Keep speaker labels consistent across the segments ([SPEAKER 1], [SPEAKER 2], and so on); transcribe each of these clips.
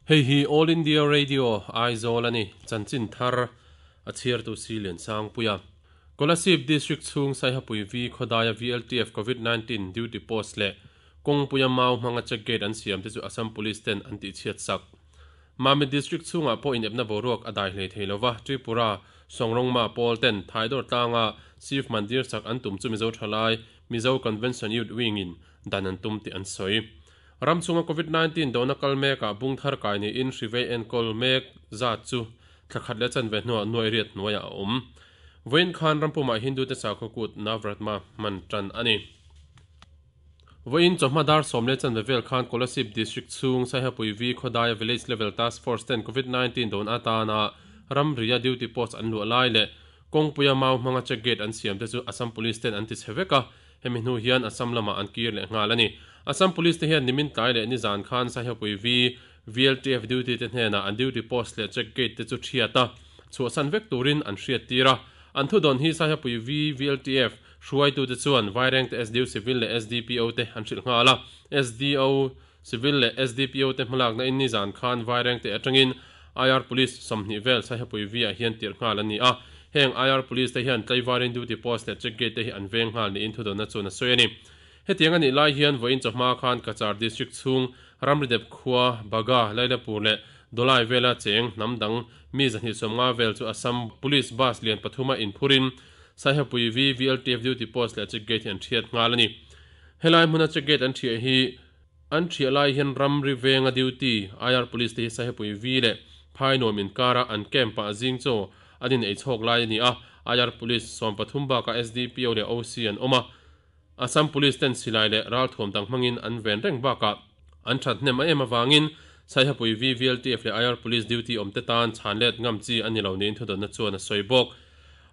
[SPEAKER 1] Hei hi All India Radio, Aizawl a ni. Chanchin thar a chhiartu si Liansangpuia. Kolasib District chhung Saihapui V khawdaia VLTF Covid 19 duty post leh kawngpuia mau hmanga check gate an siam te chu Assam Police ten an tihchhiat sak. Mamit District chhungah pawh inepna boruak a dai hlei thei lova, Tripura, Songrongma pawl ten Thaidawr tlanga Shiv Mandir sak an tum chu Mizo thalai, Mizo Convention Youth Wing in dan an tum tih an sawi. Ram chhunga Covid 19 dona kal mekah bung thar kai niin hrivei enkawl mek zat chu thla khat leh chanve hnuah nuai riat hnuaiah a awm. Vawiin khan rampumah Hindu te sakhaw kut Navratma hman tan a ni. Vawiin chawhma dar sawm leh chanve vel khan Kolasib District chhung Saihapui V Khawdaia Village Level Task Force ten Covid 19 dawn atana ramria duty post an luah lai leh kawngpuia mau hmanga check gate an siam te chu Assam Police ten an ti chhe vek a, hemi hnu hian Assam lamah an kir leh nghal a ni. Assam Police te hian nimin tlai leh nizan khan Saihapui V VLTF duty te hnenah an duty post leh check gate te chu thiat a, chhuahsan vek turin an hriat tir a. An thudawn hi Saihapui V VLTF hruaitute chuan Vairengte SDO Civil leh SDPO te an hrilh nghal a. SDO Civil leh SDPO te hmalakna in nizan khan Vairengte atangin IR Police 20 vel Saihapui V ah hian tirh nghal an ni a. Heng IR Police te hian tlaivarin duty post leh check gate te hi an veng nghal niin thudawnna chuan a sawi a ni. Hetiang a nih lai hian vawiin chawhma khan Cachar District chhung Ramridep khua, Baga, Lailapur leh Dawlai vela cheng hnam dang mi 250 vel chu Assam Police bus lian pathuma inphurin Saihapui V VLTF duty post leh check gate hi an thiat nghal a ni. Helai hmuna check gate an thiah hi an thiah lai hian ramri venga duty IR Police te hi Saihapui V leh Phainuam inkara an camp ah zing chaw an in ei chhawk lai a ni a, IR Police 13 bakah SDPO leh OC an awm a. Assam Police ten silai leh ralthuam dang hmangin an ven reng bakah an that hnem a em avangin Saihapui V VLTF leh IR Police duty awmte tan chhan let ngam chi a ni lo niin thudawnna chuan a sawi bawk.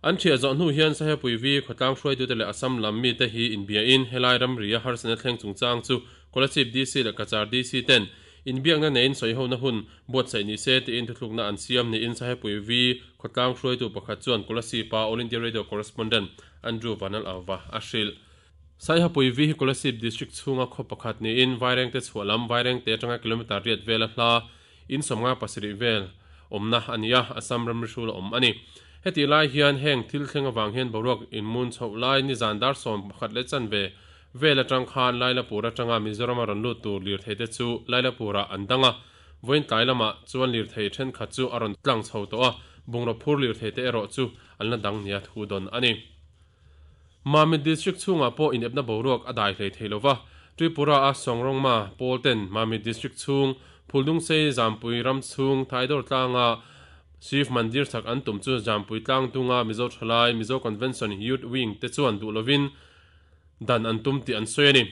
[SPEAKER 1] An thiah zawh hnu hian Saihapui V khawtlang hruaitute leh Assam lam mite hi inbiain helai ramri a harsatna thleng chungchang chu Kolasib DC leh Cachar DC ten inbiakna neiin sawihona hun buatsaih ni se tiin thuthlukna an siam niin Saihapui V khawtlang hruaitu pakhat chuan Kolasib-a All India Radio correspondent Andrew Vanal Auva a hrilh. Saihapui V hi Kolasib District chhunga khaw pakhat niin Vairengte chhuah lam Vairengte atanga kilometre riat vela hla in 57 vel awmna a ni a, Assam ramri hrul a awm a ni. Hetih lai hian heng thil thleng avang hian boruak inmun chhoh lai nizan dar 11 leh chanve vel atang khan Lailapur atanga Mizoram a rawn lut tur lirthei te chu Lailapur ah an dang a, vawiin tlai lamah chuan lirthei thenkhat chu a rawn tlang chho tawh a, bungraw phur lirthei te erawh chu an la dang nia thu dawn a ni. Mamit District chhungah pawh inepna boruak a dai hlei thei lova, Tripura-a Songrongma pawl ten Mamit District chhung Phuldungsei Zampui ram chhung Thaidawr tlanga Shiv Mandir sak an tum chu Zampui tlang dunga Mizo thalai Mizo Convention Youth Wing te chuan duh lovin dan an tum tih an sawi a ni.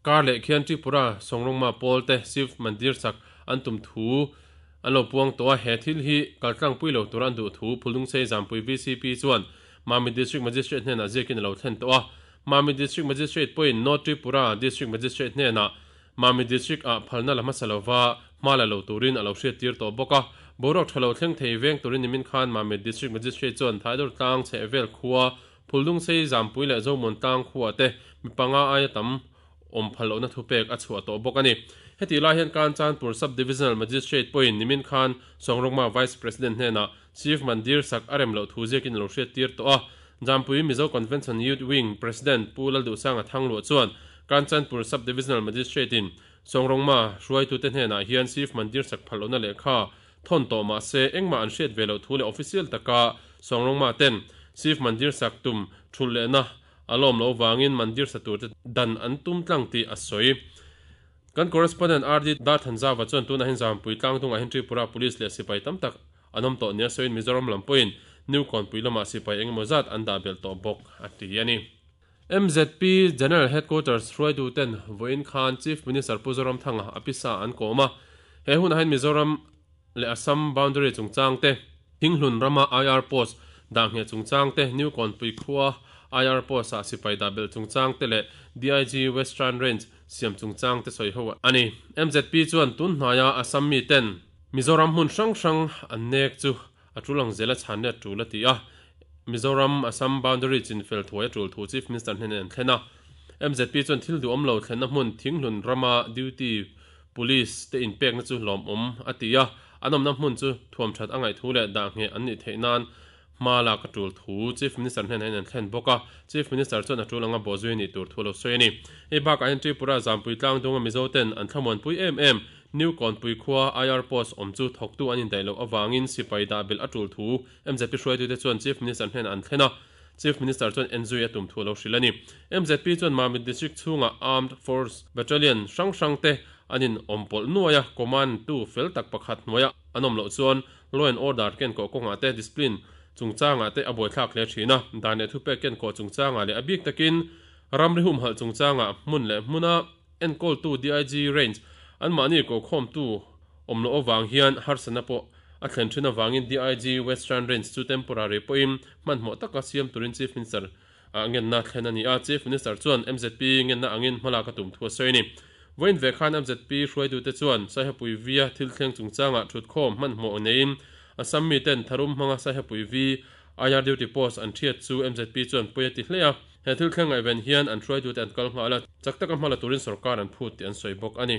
[SPEAKER 1] Kar leh khian Tripura Songrongma pawl te Shiv Mandir sak an tum thu an lo puang tawh a, he thil hi kaltlangpui lo tur an duh thu Phuldungsei Zampui VCP chuan Mamit District Magistrate hnenah ziakin a lo thlen tawh a. Mamit District Magistrate pawhin North Tripura District Magistrate hnenah Mamit District ah phalna la hmasa lova hma la lo turin a lo hriattir tawh bawk a. Boruak tha lo thleng thei veng turin nimin khan Mamit District Magistrate chuan Thaidawr tlang chhehvel khua Phuldungsei Zampui leh Zomuan tlang khuah te mi panga aia tam awm phal lohna thupek a chhuah tawh bawk a ni. Hetih lai hian Kanchanpur Sub-Divisional Magistrate pawhin nimin khan Songrongma Vice President hnenah Chief Mandir sak a rem loh thu ziakin a lo hriattir tawh a. Jampui Mizo Convention Youth Wing President Pu Lalduhsanga Thangluah chuan Kanchanpur Sub-Divisional Magistrate-in Songrongma hruaitute hnenah hian Chief Mandir sak phal lohna lehkha thawn tawh mah se engmah an hriat ve loh thu leh official taka Songrongma ten Chief Mandir sak tum thulh lehna a lawm loh vangin Mandir sa turte dan an tum tlang tih a sawi. Kan correspondent RD Darthanzava chuan tunah hian Zampui tlangdungah hian Tripura Police leh sipai tam tak an awm tawh nia sawiin Mizoram lam pawhin New Kawnpui lamah sipai engemaw zat an dah belh tawh bawk a ti a ni. MZP General Headquarters hruaitu ten vawiin khan Chief Minister Pu Zoramthanga a pisa an kawm a, he hunah hian Mizoram leh Assam boundary chungchang te, Thinghlun rama IR post dah ngheh chungchang te, New Kawnpui khua IR post ah sipai dah belh chungchang te leh DIG Western Range siam chungchang te sawi ho a ni. MZP chuan tun hnaia Assam mi ten Mizoram hmun hrang hrang an nek chu a tul ang zel a chhan leh a tul a ti a, Mizoram Assam boundary chinfel thuai a tul thu Chief Minister hnenah an thlen a. MZP chuan thil duhawm lo thlenna hmun Thinghlun rama duty. Police te inpekna chu lawmawm a ti a, an awmna hmun chu thuam that a ngaih thu leh dah ngheh an nih theih nan hma lak a tul thu Chief Minister hnenah hian an thlen bawk a, Chief Minister chuan a tul anga bawhzui a nih tur thu a lo sawi a ni. Hei bakah hian Tripura Zampui tlangdunga Mizo ten an thlamuanpui em em New Kawnpui khua IR Post awm chu thawktu an indaih loh avangin sipai dah belh a tul thu MZP hruaitute chuan Chief Minister hnenah an thlen a, Chief Minister chuan enzui a tum thu a lo hrilh a ni. MZP chuan Mamit District chhungah Armed Force Battalion hrang hrang te an in awm pawlh nuai a, command tu fel tak pakhat hnuaia an awm loh chuan law and order kenkawh kawngah te discipline chungchangah te a buaithlak hle thin a, dan leh thupek kenkawh chungchangah leh a bik takin ramri humhalh chungchangah hmun leh hmuna enkawltu DIG Range anmahni kohkhawmtu awm loh avang hian harsatna pawh a thlen thin avangin DIG Western Range chu temporary pawhin hmanhmawh taka siam turin Chief Minister ah ngenna thlen a ni a, Chief Minister chuan MZP ngenna angin hmalak a tum thu a sawi a ni. Vawiin ve khan MZP hruaitute chuan Saihapui V-a thil thleng chungchangah thutkhawm hmanhmawh neiin Assam miten tharum hmanga Saihapui V IR duty post an thiat chu MZP chuan pawi a ti hle a, he thil thleng ngaihven hian an hruaitute an kal nghal a, chak taka hmala turin sorkar an phut tih an sawi bawk a ni.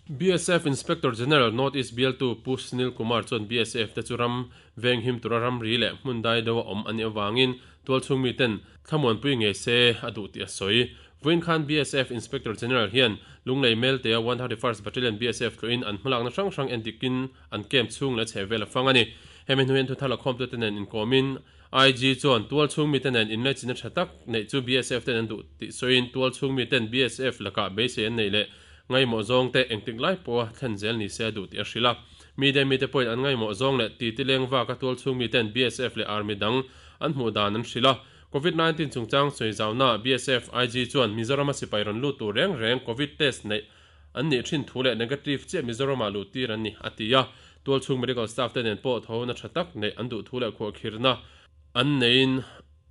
[SPEAKER 1] BSF Inspector General North East bialtu Pu Sunil Kumar chuan BSF te chu ram venghim tura ramri leh hmun dai deuha awm a nih avangin tualchhung miten thlamuanpui ngei se a duh tih a sawi. Vawiin khan BSF Inspector General hian Lunglei Meltea 131st Battalion BSF tluin an hmalakna hrang hrang endikin an camp chhung leh chhehvel a fang a ni. Hemi hnu hian thuthar lakhawmtute nen inkawmin IG chuan tualchhung mite nen inlaichinna tha tak neih chu BSF ten an duh tih sawiin tualchhung miten BSF lakah beisei an neih leh Ngaimawh zawng te engtik lai pawha thlen zel ni se a duh tih a hrilh a. Mi deh mite pawhin an ngaimawh zawng leh titi leng vaka tual chhung miten BSF leh Army dang an hmuh dan an hrilh a. Covid 19 chungchang sawi zaunaah BSF IG chuan Mizorama sipai rawn lut tur reng reng Covid test neih an nih thin thu leh negative chiah Mizoramah luh tir an ni a ti a. Tual chhung medical staff te nen pawh tho na tha tak neih an duh thu leh khuahkhirhna an neiin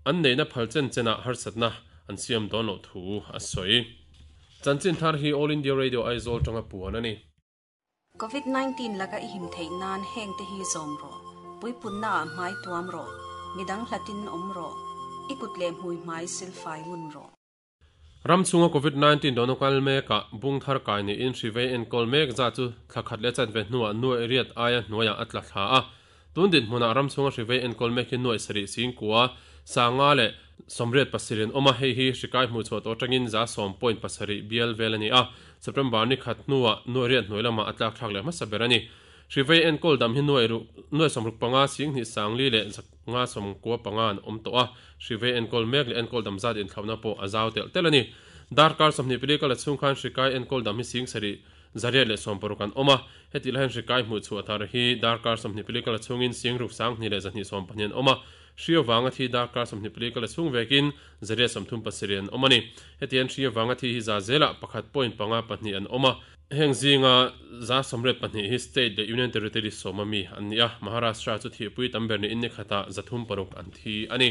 [SPEAKER 1] an neihna phal chen chenah harsatna an siam dawn loh thu a sawi. Chanchin thar hi All India Radio Aizawl tanga puan a ni.
[SPEAKER 2] Covid 19 laka i him theih nan heng te hi zawm rawh, puipunna ah hmai tuam rawh, midang hlatin awm rawh, i kut leh hmui hmai silfai ngun rawh.
[SPEAKER 1] Ram chhunga Covid 19 dawna kal mekah bung thar kai niin hri vei enkawl mek zat chu thla khat leh chanve hnuah nuaih riat aia hnuaiah a tla thla a. Tun dinhmunah ram chhunga hri vei enkawl mek hi nuaih sarih singkua, sanga leh 87 an awm a, hei hi hri kai hmuh chhuah tawh atangin 10.7 bial vel a ni a, September ni khat hnuah nuaih riat hnuai lamah a tlak thlak leh hmasa ber a ni. Hri vei enkawl dam hi nuaih ruk nuaih 65 singhnih sangli leh 195 an awm tawh a, hri vei enkawl mek leh enkawl dam zat inthlauhna pawh a zau telh telh a ni. Darkar 20 pali kal a chhung khan hri kai enkawl dam hi sing sarih Zariat leh 60 an awm a, heti lahin hri kai hmuh chhuah thar hi darkar 24 kala chhungin Singruk sanghnih leh 220 an awm a, hri avanga thi darkar 24 kala chhung vekin zariat 37 an awm a ni. Heti hian hri avanga thi hi za zelah pakhat point panga pahnih an awm a, heng zinga 82 hi state leh union territory sawma mi an ni a, Maharashtra chu thihpui tam ber niin ni khatah 306 an thi a ni.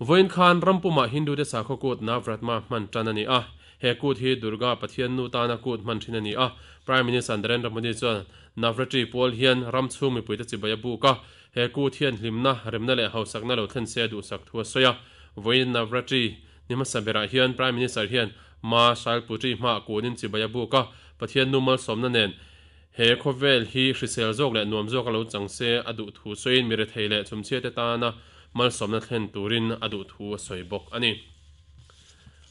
[SPEAKER 1] Vawiin khan rampumah Hindu-te sakhaw kut Navratma hman tan a ni a. He kut hi Durga Pathian nu tana kut hman thin a ni a. Prime Minister Narendra Modi chuan Navratri pual hian ram chhung mipuite chibai a buk a. He kut hian hlimna, remna leh hausakna lo thlen se a duhsak thu a sawi a. Vawiin Navratri ni hmasa berah hian Prime Minister hian Ma Shailputri hmaah kunin chibai a buk a. Pathian nu malsawmna nen he khawvel hi hrisel zawk leh nuam zawk a lo chang se a duh thu sawiin mi rethei leh chhumchhiate tana malsawmna thlen turin a duh thu a sawi bawk a ni.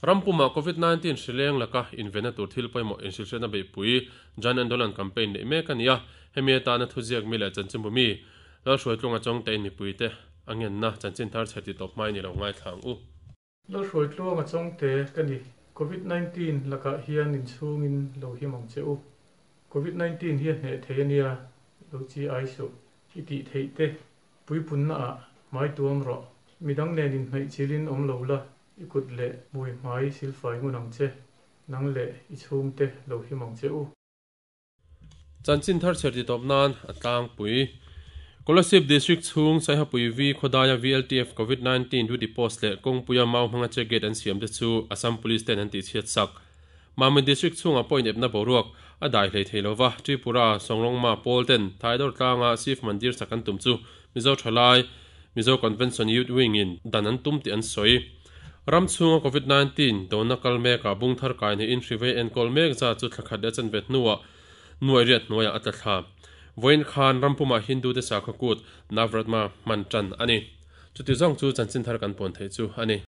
[SPEAKER 1] Rampumah Covid 19 hrileng laka invenna tur thil pawimawh inhrilhriatna beihpui Jan Andolan campaign neih mek a ni a, hemi atana thuziak mi leh chanchinbu mi Lalhruaitlunga Chawngtein mipuite a ngenna chanchin thar chhe titawp hmai ni lo ngaithla ang u.
[SPEAKER 3] Lalhruaitluanga Chawngte ka ni. Covid 19 lakah hian inchhungin lo him ang che u. Covid 19 hi a hneh thei a nia, lo chi ai suh. I tih theih te, puipunna ah hmai tuam rawh. Midang nen inhnaih chilin awm lo la, i kut leh hmui hmai silfai ngun ang che. Nang leh i chhungte lo him ang che u.
[SPEAKER 1] Chanchin thar chher titawp nan a tlangpui. Kolasib District chhung Saihapui V khawdaia VLTF Covid 19 duty post leh kawngpuia mau hmanga check gate an siam te chu Assam Police ten an tihchhiat sak. Mamit District chhungah pawh inepna boruak a dai hlei thei lova, Tripura Songrongma pawl ten Thaidawr tlanga Shiv Mandir sak an tum chu Mizo thalai Mizo Convention Youth Wing in dan an tum tih an sawi. Ram chhunga Covid 19 dona kal mekah bung thar kai niin hri vei enkawl mek zat chu thla khat leh chanve hnuah nuai riat hnuaiah a tla thla. Vawiin khan ram pumah Hindu te sakhaw kut Navratma hman tan a ni. Chuti zawng chu chanchin thar kan puan theih chu a ni.